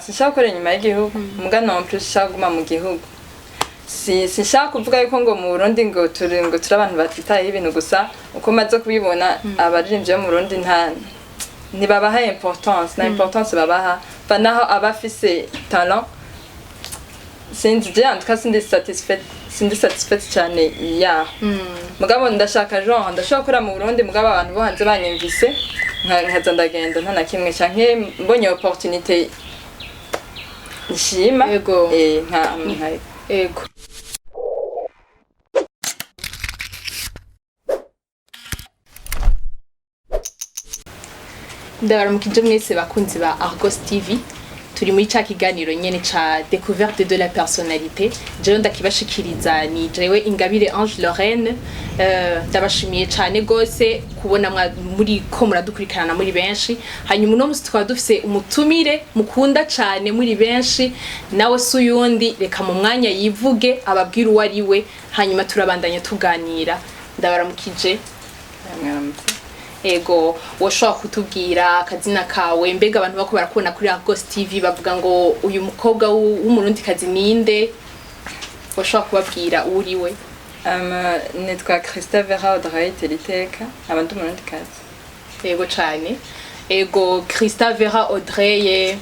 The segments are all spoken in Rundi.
Sinshaka gukora inyuma y'igihugu, muga non plus sinshaka kuguma mu gihugu. Sinshaka kuvuga yuko ngo mu Burundi ngo turi abantu batitayeho ibintu gusa. Uko maze kubibona, abaririmbyi bo mu Burundi ntibabaha importance, na importance babaha ba naho aba afise talent. Sinzi, je en tout cas sindi satisfaite cyane yaho. Mugabo ndashaka, genre ndashobora gukora mu Burundi, mugabo abantu bo hanze banyumvise, nkaza ndagenda nta na kimwe, canke mbonye opportunité nshima. Nka Ego. Ndabaramukije mwese bakunzi ba Argos TV. Turi muri ca kiganiro nyene ca découverte de la personnalité. Jewe ndakibashikiriza ni jewe Ingabire Ange Lorraine. Ndabashimiye cane gose kubona muri ko muradukurikirana muri benshi. Hanyuma uno musi tukaba dufise umutumire mukunda cane muri benshi, nawe si uyundi, reka mu mwanya yivuge, ababwire uwo ari we, hanyuma turabandanya tuganira. Ndabaramukije. Mwaramutse. Ego, woshobora kutubwira akazina kawe? Mbega abantu bako barakubona kuri Argos TV bavuga ngo uyu mukobwa w'umurundikazi ninde? Woshobora kubabwira uwo uri we? Nitwa Christa Vera Audrey Teliteka, nkaba ndi umurundikazi. Ego cane. Ego, Christa Vera Audrey,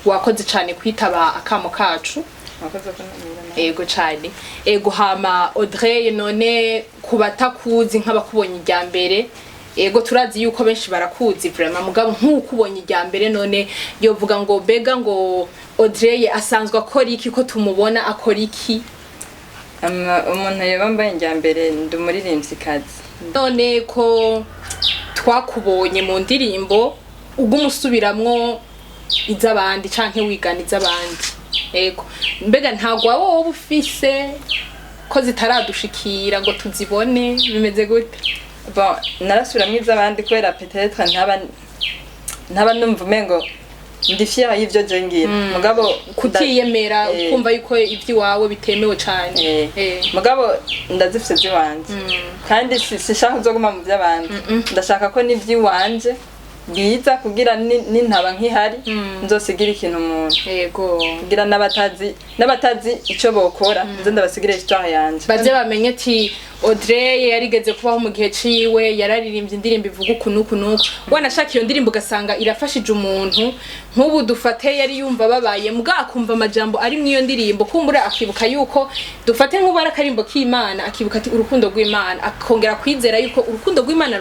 wakoze cane kwitaba akamo kacu. Mwakoze kuntumira nawe. Ego cane. Ego, hama Audrey, none ku batakuzi, nk'abakubonye irya mbere, ego turazi yuko benshi barakuzi vraiment, mugabo nk'ukubonye irya mbere none yovuga ngo mbega ngo Audrey asanzwe akora iki, ko tumubona akora iki? Umuntu yoba mbaye njya mbere, ndi umuririmvyikazi. None ko twakubonye mu ndirimbo uguma usubiramwo iz'abandi canke wigana iz'abandi, ego mbega ntabwo wowe woba ufise ko zitaradushikira ngo tuzibone, bimeze gute? Bon, narasubiramwo iz'abandi kubera peut-être ntaba numva umengo ndi fier y'ivyo je ngira, mugabo Kutiyemera. Ukumva yuko ivy'iwawe bitemewe cane. Mugabo ndazifise ziwanje, kandi sinshaka kuzoguma mu vy'abandi. Ndashaka ko n'ivy'iwanje biza kugira nintaba nkihari nzosigira ikintu umuntu, kugira n'abatazi ico bokora nze ndabasigire histoire yanje. Baze bamenye ati Audrey yarigeze kubaho mu gihe ciwe, yararirimbye indirimbo ivuga uku n'uku n'uku. Wanashaka iyo ndirimbo ugasanga irafashije umuntu, nk'ubu dufate yari yumva babaye, muga akumva amajambo ari mw'iyo ndirimbo, kumbura akibuka yuko, dufate nk'ubu ari akarimbo k'Imana, akibuka ati urukundo rw'Imana, akongera kwizera yuko urukundo rw'Imana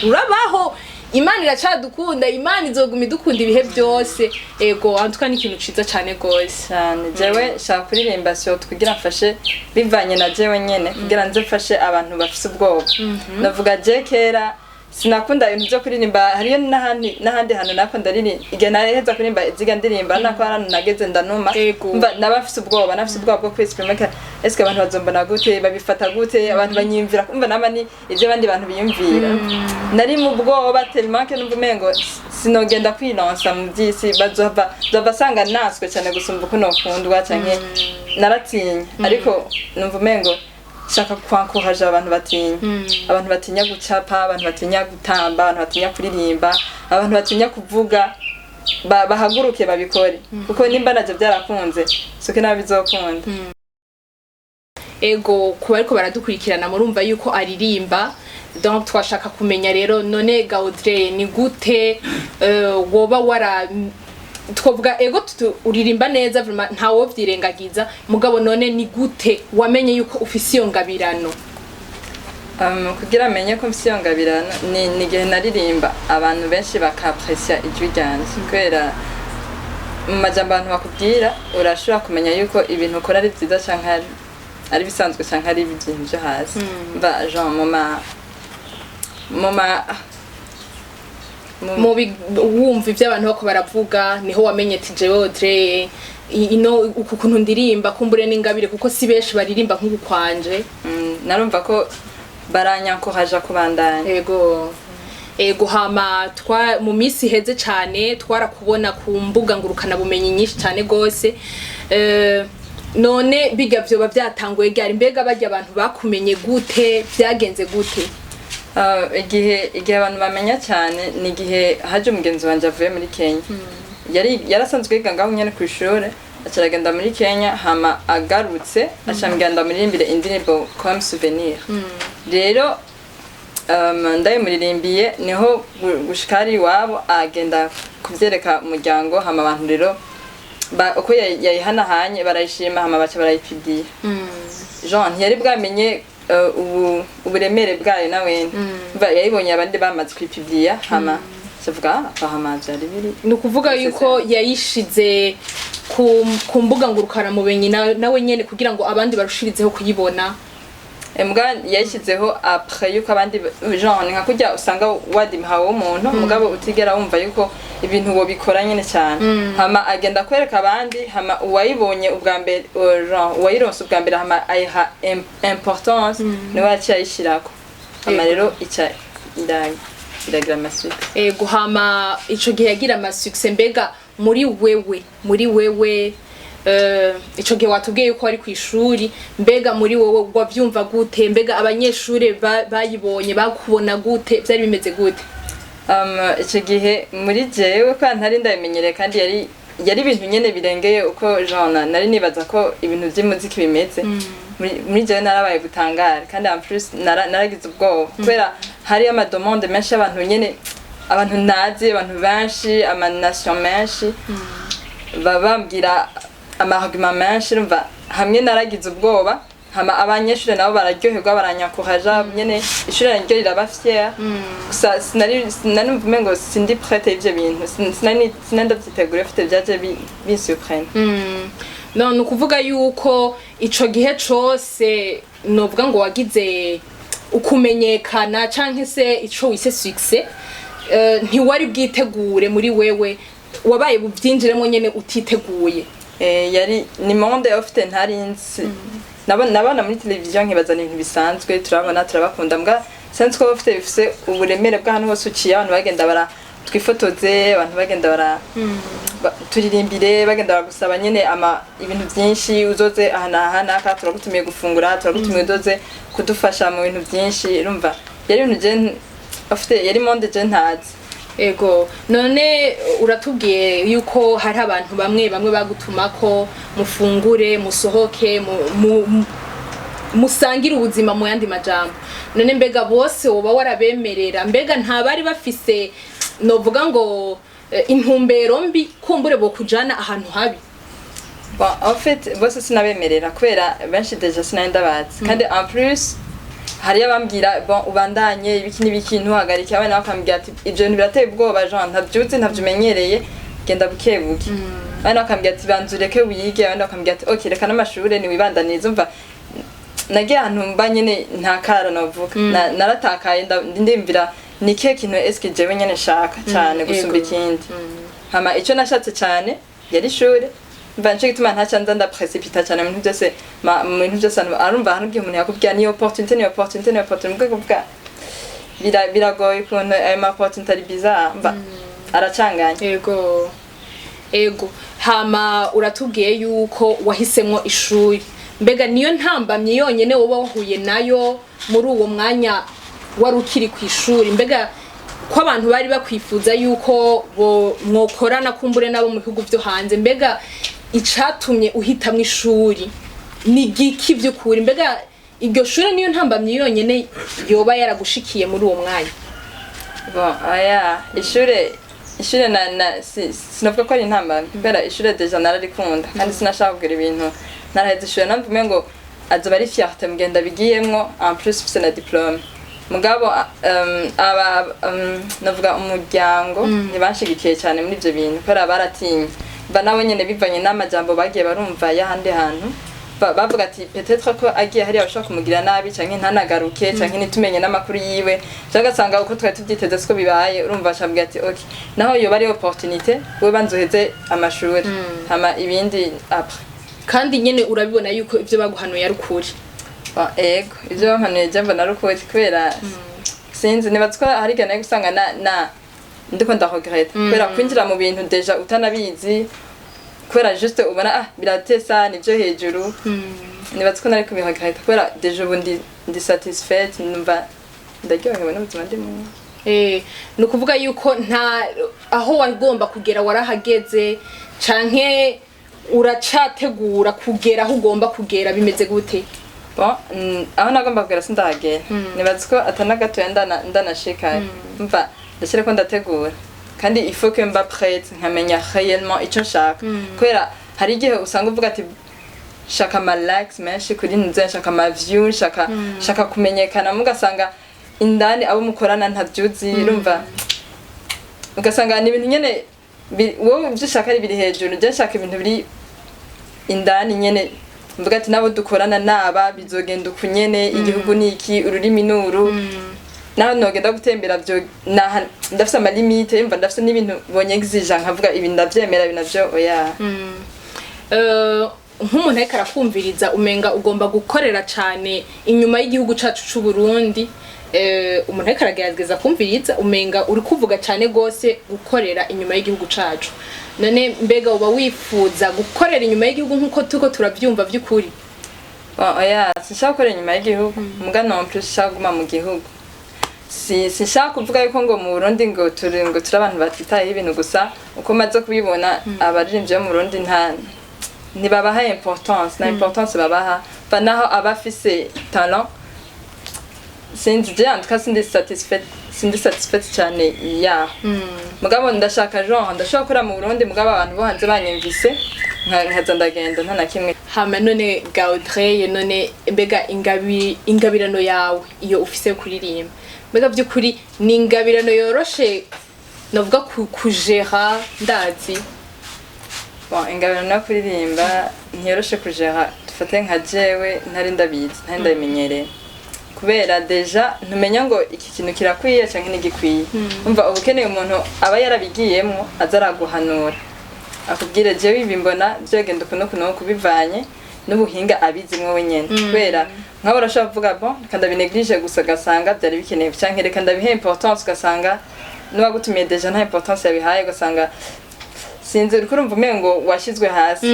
rurabaho, Imana iracadukunda, Imana izoguma idukunda ibihe byose. Ego, antuka ni ikintu ciza cane gose. Cyane. Jewe nshaka kuririmba surtout kugira mfashe, bivanye na jewe nyene, kugira nze mfashe abantu bafise ubwoba. Ndavuga, je kera sinakunda ibintu byo kuririmba. Hariyo n'ahandi hantu nakunda ririmba, igihe nareheza kuririmba iziga ndirimba nako hari ahantu nageze ndanuma. Mva naba mfise ubwoba, nafise ubwoba bwo kwexprima ka eske abantu bazombona gute, babifata gute, abantu banyiyumvira, umva nama ni ivyo abandi bantu biyumvira. Nari mu bwoba tellement que numva umengo sinogenda kwilansa mu vy'isi, bazova bazova sanga naswe cyane gusumba uko nokundwa, canke naratinya. Ariko numva umengo shaka kwankuraje abantu batinya, abantu batinya gucapa, abantu batinya gutamba, abantu batinya kuririmba, abantu batinya kuvuga, bahaguruke babikore, kuko nimba navyo byarakunze, soke nabi bizokunda. Ego, kuba ariko baradukurikirana murumva yuko aririmba. Donc twashaka kumenya rero, none ga Audrey, ni gute woba wara twovuga, ego uririmba neza vraiment, ntawo vyirengagiza, mugabo none ni gute wamenye yuko ufise iyo ngabirano? Kugira amenye ko mfise iyo ngabirano, ni igihe naririmba abantu benshi bakapresia ijwi ryanje, kubera mu majambo abantu bakubwira urashobora kumenya yuko ibintu ukora ari vyiza canke ari bisanzwe canke ari ibintu vyo hasi. Mva genre mu ma Wumva ivyo abantu bako baravuga, niho wamenye ati jewe Audrey, ino uku kuntu ndirimba kumbure n'ingabire, kuko si benshi baririmba nk'uku kwanje. Narumva ko baranyankoraja kubandanya. Ego, hama twa mu minsi iheze cane twarakubona ku mbuga ngurukana bumenyi nyinshi cane gose. None biga vyoba vyatanguye ryari? Mbega barya abantu bakumenye gute, vyagenze gute? Igihe abantu bamenya cyane ni igihe haje umugenzi wanje avuye muri Kenya. Yari yarasanzwe yiga ngaho nyene kw'ishure, aca aragenda muri Kenya, hama agarutse aca ambwira ndamuririmbire indirimbo comme souvenir. Rero ndayimuririmbiye, niho gushika hari iwabo agenda kuvyereka umuryango. Hama abantu rero uko yayihanahanye barayishima, hama baca barayipigiye. Jean ntiyari bwamenye uburemere bwayo nawene. Yayibonye abandi bamaze kuyipibliya, hama avuga: "Ah, apparemment vyari biri." Ni ukuvuga yuko yayishize ku mbuga ngurukanamumenyi nawe nyene kugira ngo abandi barushirizeho kuyibona. Mbwa yayishyizeho après yuko abandi, genre ni nka kurya usanga wadimuhawe w'umuntu, mugabo utigera wumva yuko ibintu wobikora nyene cyane. Hama agenda kwereka abandi, hama uwayibonye ubwa mbere, genre uwayironse ubwa mbere, hama ayiha importance, niwe yaciye ayishirako. Hama rero ica iragira amasuka. Ego, hama ico gihe yagira ama succès. Mbega muri wewe, ico gihe watubwiye yuko wari kw'ishuri, mbega muri wewe wavyumva gute? Mbega abanyeshuri bayibonye bakubona gute? Vyari bimeze gute? Ico gihe muri jewe, kwa ntari ndabimenyereye, kandi yari ibintu nyene birengeye uko genre nari nibaza ko ibintu vy'umuziki bimeze, muri jewe narabaye gutangara, kandi en plus naragize ubwoba kubera hari ama demande menshi y'abantu nyene, abantu ntazi, abantu benshi, ama nation menshi, baba bambwira ama argument menshi. Urumva hamwe naragize ubwoba. Hama abanyeshuri nabo bararyoherwa, baranyakuhaja nyene, ishuri naryo riraba fier. Gusa sinari numva umengo sindi prête y'ivyo bintu. Sinari ndavyiteguriye, mfite vyaje binsurprendre. No ni ukuvuga yuko ico gihe cose novuga ngo wagize ukumenyekana canke se ico wise succès, ntiwari bwitegure muri wewe, wabaye buvyinjiremo nyene utiteguye. Yari ni monde ofite ntari nzi. Nabona muri televiziyo nkibaza ni ibintu bisanzwe, turabona, turabakunda, mbwa sinzi ko bafite bifise uburemere bw'ahantu hose uciye, abantu bagenda bara twifotoze, abantu bagenda bara turirimbire, bagenda bagusaba nyene ama ibintu byinshi, uzoze aha n'aha n'aka, turagutumiye gufungura, turagutumiye uzoze kudufasha mu bintu byinshi. Urumva yari ibintu je afite, yari monde je ntazi. Ego, none uratubwiye yuko hari abantu bamwe bamwe bagutuma ko mufungure, musohoke, musangire ubuzima mu yandi majambo. None mbega bose woba warabemerera? Mbega nta bari bafise novuga ngo intumbero mbi, kumbure bokujana ahantu habi? Bon, en fait, bose sinabemerera kubera benshi déjà sinari ndabazi, kandi en plus hariyo abambwira: "Bon, ubandanye ibiki n'ibiki, ntuhagarike." Abana bakambwira ati: "Ibyo bintu birateye ubwoba, Jean, ntabyuzi, ntabyo umenyereye, genda buke buke." Abandi bakambwira ati: "Banza ureke wige." Abandi bakambwira ati: "Ok, reka n'amashure niwibandanirize." Umva, nagiye ahantu mba nyene ntakara novuga. Naratakaye, ndimvira ni ikihe kintu eske jewe nyene nshaka cane gusumba ikindi. Hama icyo nashatse cyane yari ishure. Mva nico gituma ntaca nza ndaprecipita cyane mu bintu byose, mu bintu byose. Arumva hano igihe umuntu yakubwira ni opportunité, ni opportunité, ni opportunité, mu rwego kuvuga biragoye ukuntu ayo ma opportunité ari bizarre, mva aracanganye. Ego, hama uratubwiye yuko wahisemwo ishuri. Mbega niyo ntambamyi yonyene woba wahuye nayo muri uwo mwanya wari ukiri ku ishuri? Mbega ko abantu bari bakwifuza yuko bo mwokorana kumbure nabo mu bihugu vyo hanze, mbega icatumye uhitamwo ishuri ni giki vy'ukuri? Mbega iryo shure niyo ntambamyi yonyene yoba yaragushikiye muri uwo mwanya? Bon, aya ishure na sinavuga ko ari intambamyi, kubera ishure déjà nararikunda, kandi sinashaka kugira ibintu naraheze ishure namva umengo azoba ari fierté mugenda bigiyemwo, en plus mfise na diplôme. Mugabo aba navuga umuryango ntibanshigikiye cyane muri ivyo bintu, kubera baratinye ba nabo nyene, bivanye n'amajambo bagiye barumva y'ahandi hantu. Bavuga ati: "Peut-être ko agiye hariya bashobora kumugira nabi, canke ntanagaruke, canke ntitumenye n'amakuru yiwe, canke ugasanga uko twari tuvyiteze siko bibaye." Urumva bacambwira ati: "Ok, naho yoba ari opportunité, wewe banza uheze amashuri, hama ibindi après." Kandi nyene urabibona yuko ivyo baguhanuye ari ukuri? Bon, ego, ivyo bampanuye je mbona ari ukuri, kubera sinzi nibaza ko hari igihe nari gusanga na ndiko ndaregreta, kubera kwinjira mu bintu déjà utanabizi, kubera juste ubona: "Ah, biratesa, nivyo hejuru." Nibaza ko nari kubiregreta, kubera déjà ubu ndi satisfaite, numva ndaryohewe n'ubuzima ndimo. Ni ukuvuga yuko nta aho wagomba kugera warahageze, canke uracategura kugera aho ugomba kugera? Bimeze gute? Bon, aho nagomba kugera sindahagera. Nibaza ko atana gatoya ndanashika. Mva ndashyira ko ndategura, kandi il faut que mba prête, nkamenya réellement ico nshaka, kubera hari igihe usanga uvuga ati shaka ama likes menshi kuri nze, nshaka ama view, nshaka kumenyekana, mugasanga indani abo mukorana ntavyuzi. Urumva, ugasanga ni ibintu nyene wowe ivyo ushaka ari biri hejuru. Je nshaka ibintu biri indani nyene, mvuga ati nabo dukorana naba bizogenda uku nyene, igihugu ni iki, ururimi ni uru, naho nogenda gutembera vyo naha ndafise ama limites. Yumva ndafise n'ibintu bonyexija, nkavuga ibi ndavyemera, ibi navyo oya. Nk'umuntu ariko arakumviriza, umenga ugomba gukorera cane inyuma y'igihugu cacu c'u Burundi. Umuntu ariko aragerageza kumviriza, umenga uri kuvuga cane gose gukorera inyuma y'igihugu cacu. None mbega uba wifuza gukorera inyuma y'igihugu nk'uko turiko turavyumva vy'ukuri? Bon, oya, sinshaka gukorera inyuma y'igihugu, muga non plus sinshaka kuguma mu gihugu. Si sinshaka kuvuga yuko ngo mu Burundi ngo turi abantu batitayeho ibintu gusa. Uko maze kubibona, abaririmbyi bo mu Burundi ntibabaha importance, na importance babaha ba naho aba afise talent. Sinzi, je en tout cas sindi satisfaite cyane yaho. Mugabo ndashaka, genre ndashobora gukora mu Burundi, mugabo abantu bo hanze banyumvise, nkaza ndagenda nta na kimwe. Hama none ga Audrey, none mbega ingabirano yawe iyo ufise yo kuririmba, mbega by'ukuri ni ingabirano yoroshe novuga kujera? Ndazi. Bon, ingabirano yo kuririmba ntiyoroshe kujera. Dufate nka jewe, ntari ndabizi, ntari ndabimenyereye, kubera déjà ntumenya ngo iki kintu kirakwiye canke ntigikwiye. Umva, uba ukeneye umuntu aba yarabigiyemwo, aza araguhanura, akubwire jewe ibi mbona vyogenda uku n'uku n'uku, bivanye n'ubuhinga abizimwo wenyene. Kubera nk'abo urashobora kuvuga: bon, reka ndabinéglige gusa, ugasanga vyari bikenewe, canke reka ndabihe importance, ugasanga n'uwagutumiye déjà nta importance yabihaye, ugasanga sinzi, uriko urumva umengo washyizwe hasi.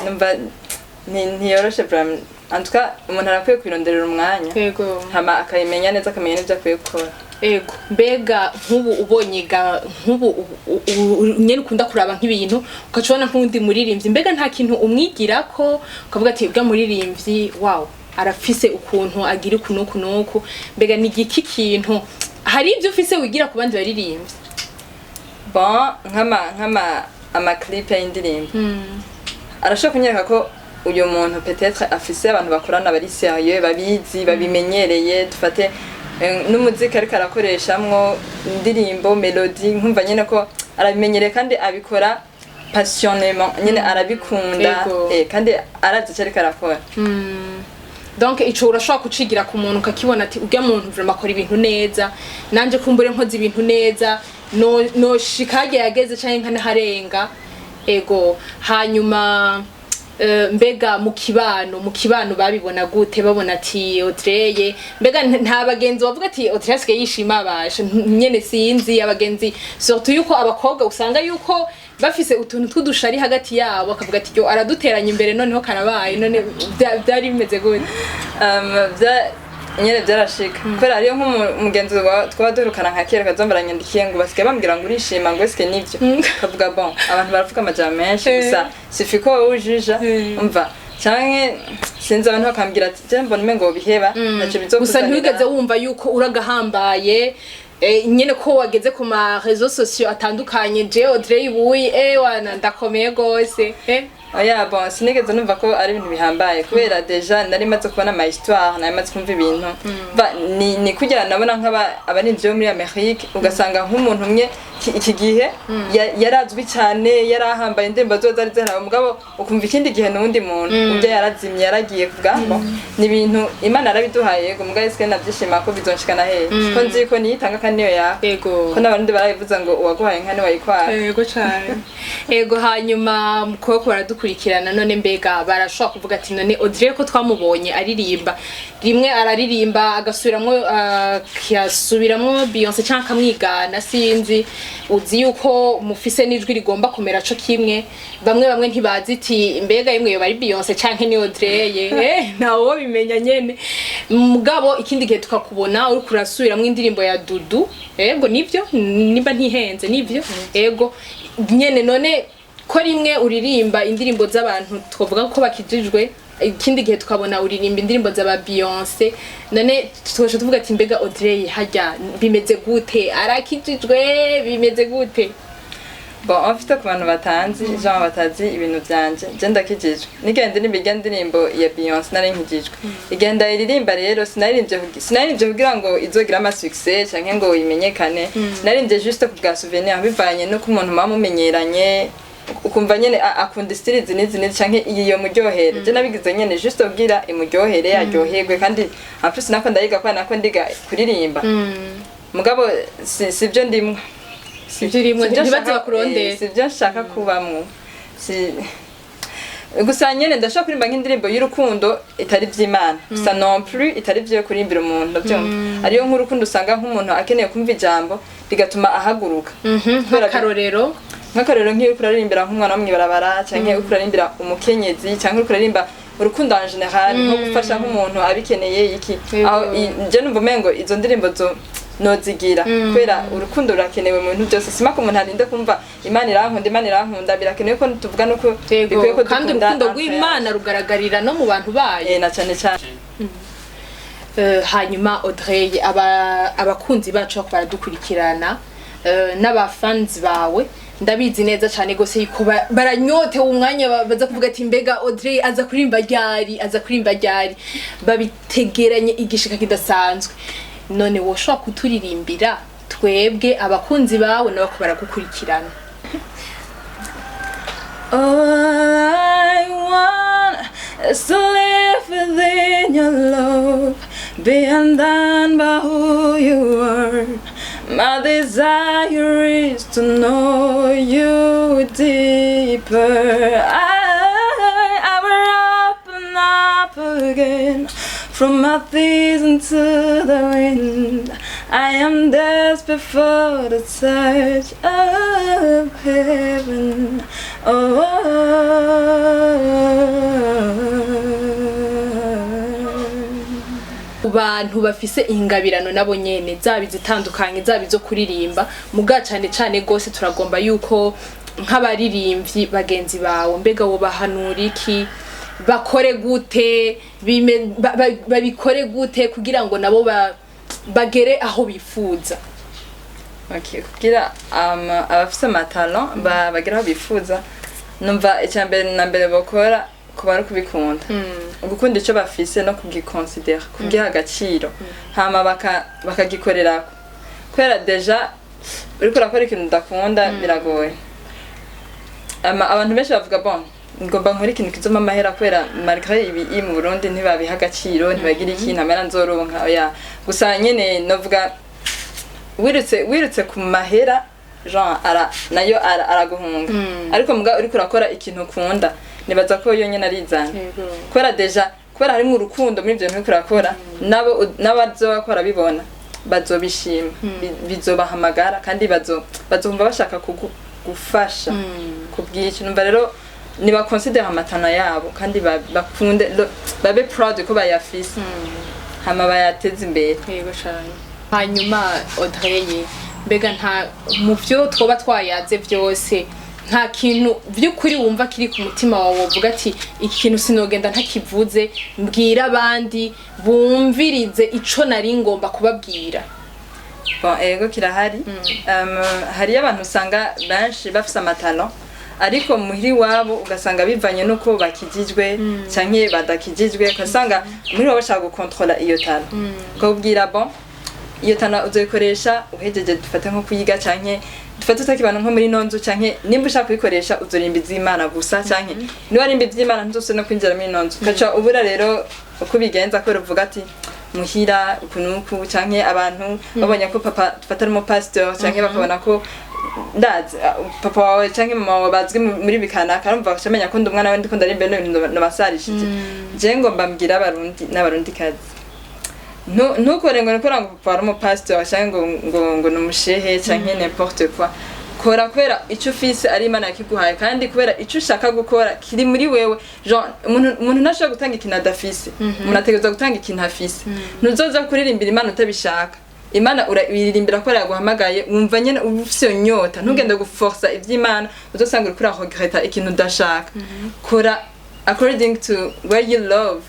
Numva ntiyoroshe vraiment. En tout cas, umuntu arakwiye kwironderera umwanya, hama akayimenya neza, akamenya n'ibyo akwiye gukora. Ego, mbega nk'ubu ubonye ga nk'ubu nyene ukunda kuraba nk'ibintu, ugaca ubona nk'uwundi muririmbyi, mbega nta kintu umwigirako, ukavuga ati bwa muririmbyi, wow, arafise ukuntu agira uku n'uku n'uku? Mbega ni igiki kintu, hari ibyo ufise wigira ku bandi baririmbyi? Bon, nk'ama ama clip y'indirimbo arashobora kunyereka ko uyu muntu peut-être afise abantu bakorana bari sérieux, babizi, babimenyereye. Dufate n'umuziki ariko arakoreshamwo indirimbo, mélodie, nkumva nyene ko arabimenyereye kandi abikora passionnément nyene, arabikunda. Kandi arazi icyo ariko arakora. Donc ico urashobora kucigira ku muntu, ukakibona ati urya muntu vraiment akora ibintu neza, nanje kumbure nkoze ibintu neza no noshika harya yageze canke nkanaharenga. Ego, hanyuma mbega mu kibano babibona gute? Babona ati Audrey, mbega nta bagenzi bavuga ati Audrey asigaye yishima abasha nyene? Sinzi, abagenzi, surtout yuko abakobwa usanga yuko bafise utuntu tw'udushari hagati yabo, akavuga ati yo araduteranya imbere, noneho karabaye. None byari bimeze gute? Nyene byarashika, kubera hariyo nk'umugenzi twaba duherukana nka kera, kaza baranyandikiye ngo basigaye bambwira ngo urishima, ngo eske nivyo? Kavuga bon, abantu baravuga amajambo menshi, gusa suffit ko wowe ujija. Umva, canke sinzi, abantu bakambwira ati je mbona umengo biheba, ntaco Gusa bizokuzanira. Ntiwigeze wumva yuko uragahambaye, nyene ko wageze ku ma réseaux sociaux atandukanye, je Audrey Buyi, wana ndakomeye gose? Oya, bon, sinigeze numva ko ari ibintu bihambaye, kubera déjà nari maze kubona ama histoire, nari maze kumva ibintu. Ba ni kugira nabona nk'aba abarinzi bo muri Amerique, ugasanga nk'umuntu umwe iki gihe yarazwi cyane, yarahambaye, indirimbo ziwe zari ziharawe, mugabo ukumva ikindi gihe n'uwundi muntu ubyo yarazimye, yaragiye kuvuga ngo ni ibintu Imana yarabiduhaye. Yego, mugabo eske navyishima ko bizonshikana hehe, ko nzi ko niyitanga kandi niyo yaha? Ko n'abarundi barabivuze ngo uwaguhaye inka ntiwayikwara. Yego cyane, yego. Hanyuma mu kuboko baradukurikirana, none mbega barashobora kuvuga ati none Audrey ko twamubonye aririmba, rimwe araririmba agasubiramwo, akasubiramwo Beyonce cyangwa akamwigana, sinzi, uzi yuko mufise n'ijwi rigomba kumera co kimwe. Bamwe bamwe ntibazi iti mbega yemwe yoba ari Beyonce canke ni Audrey, ntawo bimenya nyene. Mugabo ikindi gihe tukakubona uriko urasubiramwo indirimbo ya Dudu. Ego, nivyo, nimba ntihenze nivyo. Ego nyene. None ko rimwe uririmba indirimbo z'abantu twavuga ko bakijijwe, ikindi gihe tukabona uririmba indirimbo z'aba Beyonce, none tugaca tuvuga ati mbega Audrey harya bimeze gute? Arakijijwe? Bimeze gute? Bon, en fait, ku bantu batanzi, genre batazi ibintu vyanje, je ndakijijwe. Nigenda ndirimba irya ndirimbo ya Beyonce, nari nkijijwe. Igihe ndayiririmba rero, sinaririmbye kugira ngo izogire ama succès canke ngo imenyekane. Naririmbye juste ku bwa souvenir, bivanye n'uko umuntu muba mumenyeranye, ukumva nyene akunda style izi n'izi n'izi canke iyi yo muryohere. Je nabigize nyene juste kugira imuryohere, aryoherwe. Kandi en plus nako ndayiga, kubera nako ndiga kuririmba. Mugabo sivyo ndimwo. Sivyo urimwo, Sivyo ntibaze bakurondere. Sivyo nshaka kubamwo. Si gusa nyene ndashobora kuririmba nk'indirimbo y'urukundo itari ivy'Imana gusa, non plus itari ivyo kurimbira umuntu, ndavyumva. Ariyo nk'urukundo usanga nk'umuntu akeneye kumva ijambo rigatuma ahaguruka. Nk'akarorero? Nk'akarorero, nk'iyo uriko uraririmbira nk'umwana wo mw'ibarabara, canke uriko urarimbira umukenyezi, canke uriko uraririmba urukundo en général, nko gufasha nk'umuntu abikeneye iki. Aho je numva umengo izo ndirimbo zo nozigira, kubera urukundo rurakenewe mu bintu byose. Sima ko umuntu arinde kumva Imana irankunda, Imana irankunda. Birakenewe ko tuvuga nuko bikwiye ko Kandi dukunda urukundo entre rw'Imana rugaragarira no mu bantu bayo. Na cane cane. Hanyuma Audrey, abakunzi bacu bako baradukurikirana, n'abafans bawe, ndabizi neza cyane gose yuko baranyotewe umwanya baza kuvuga ati mbega Audrey aza kuririmba ryari, aza kuririmba ryari? Babitegeranye igishika kidasanzwe. None woshobora kuturirimbira twebwe abakunzi bawe nabo baragukurikirana? All I want is to live within your love, be undone by who you are. My desire is to know you deeper. I will open up again from my feet into the wind. I am desperate for the touch of heaven. Oh. Ku bantu bafise ingabirano nabo nyene, zaba izitandukanye, zaba izo kuririmba, muga cane cane gose turagomba yuko nk'abaririmbyi bagenzi bawe, mbega wobahanura iki? Bakore gute? Babikore gute kugira ngo nabo bagere aho bifuza? Okay, kugira abafise ama talent bagera aho bifuza, numva icya mbere na mbere bakora kuba ari ukubikunda, gukunda icyo bafise no kugiconsidera, kugiha agaciro, hama bakagikorerako. Kubera déjà uriko urakora ikintu udakunda, biragoye. Abantu benshi bavuga: bon, ngomba nkore ikintu kizoma amahera, kubera malgré ibi i mu Burundi ntibabiha agaciro, ntibagira iki, nta mahera nzoronka. Oya, gusa nyene novuga wirutse ku mahera, Jean ara nayo araguhunga. Ariko muga uriko urakora ikintu ukunda, nibaza ko yo nyene arizana, kubera déjà kubera harimo urukundo muri ibyo bintu uriko urakora. Nabo n'abazobakora bibona bazobishima, bizobahamagara kandi bazumva bashaka gufasha kubw'icyo. Numva rero nibaconsidera ama talent yabo kandi bakunde, babe proud ko bayafise, hama bayateze imbere. Yego cyane. Hanyuma Audrey, mbega nta mu byo twoba twayaze byose, nta kintu by'ukuri wumva kiri ku mutima wawe wovuga ati iki kintu sinogenda ntakivuze, mbwira abandi bumvirize ico nari ngomba kubabwira? Bon, ego, kirahari. Hariyo abantu usanga benshi bafise ama talent, ariko muhiri iwabo ugasanga bivanye n'uko bakijijwe canke badakijijwe, ugasanga muri bo bashaka gukontrola iyo talent, ukabwira: bon, iyo talent uzoyikoresha uhejeje, dufate nko kuyiga, canke dufate utakibana nko muri ino nzu, canke nimba ushaka kuyikoresha uzorimba ivy'Imana gusa, canke niba arimba ivy'Imana ntuzose no kwinjira muri ino nzu. Ugaca ubura rero uko ubigenza, kubera uvuga ati muhira uku n'uku, canke abantu babonye ko papa dufata ari umupasitori, canke bakabona ko ndazi papa wawe canke mama wawe bazwi muri bikanaka, arumva bacamenya ko ndi umwana we, ndiko ndarimba bino bintu nabasarishije. Je ngomba mbwira Abarundi n'Abarundikazi: ntukore ngo nikora ngo papa ari umupasitori, canke ngo ni umushehe, canke n'importe quoi. Kora kubera icyo ufise ari Imana yakiguhaye, kandi kubera icyo ushaka gukora kiri muri wewe. Genre, umuntu ntashobora gutanga ikintu adafise. Umuntu ategerezwa gutanga ikintu afise. Ntuzoza kuririmbira Imana utabishaka. Imana uririmbira ko yaguhamagaye, wumva nyene uba ufise iyo nyota. Ntugende guforsa ivy'Imana, uzosanga uriko uraregreta ikintu udashaka. Kora according to where you love.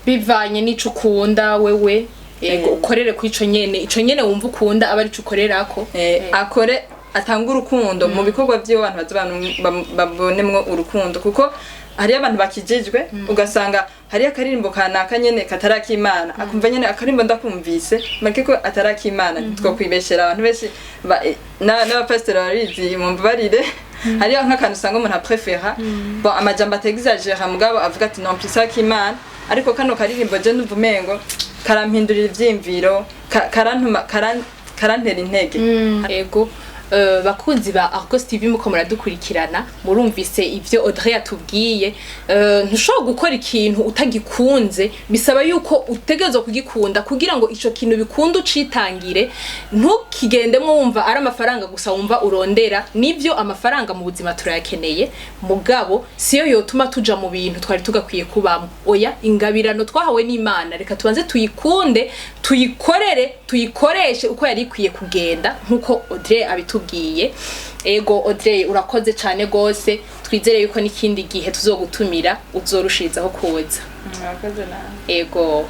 Bivanye n'ico ukunda wewe, yego. Ukorere ku ico nyene, ico nyene wumva ukunda, aba arico ukorerako. Akore, atange urukundo mu bikorwa vyiwe, abantu baze babonemwo urukundo, kuko hariyo abantu bakijijwe, ugasanga hariyo akaririmbo kanaka nyene katari ak'Imana, akumva nyene akaririmbo ndakumvise make ko atari ak'Imana. Ntitwokwibeshera abantu benshi, n'abapasiteri barabizi, mumbabarire. Hariyo nk'akantu usanga umuntu aprefera, bon, amajambo atexagera, mugabo avuga ati: "Non plus ak'Imana, ariko kano karirimbo je ndumva umengo karampindurira ivyiyumviro, karantuma karantera intege." Ego. Bakunzi ba Argos TV, muko muradukurikirana, murumvise ivyo Audrey yatubwiye. Ntushobora gukora ikintu utagikunze. Bisaba yuko utegerezwa kugikunda kugira ngo ico kintu bikunde, ucitangire. Ntukigendemwo wumva ari amafaranga gusa wumva urondera. Nivyo, amafaranga mu buzima turayakeneye, mugabo siyo yotuma tuja mu bintu twari tugakwiye kubamo. Oya, ingabirano twahawe n'Imana, reka tubanze tuyikunde, tuyikorere, tuyikoreshe uko yari ikwiye kugenda, nk'uko Audrey abitubwiye. Ego Audrey, urakoze cane gose. Twizere yuko n'ikindi gihe tuzogutumira uzorushirizaho kuza. Murakoze nawe. Ego.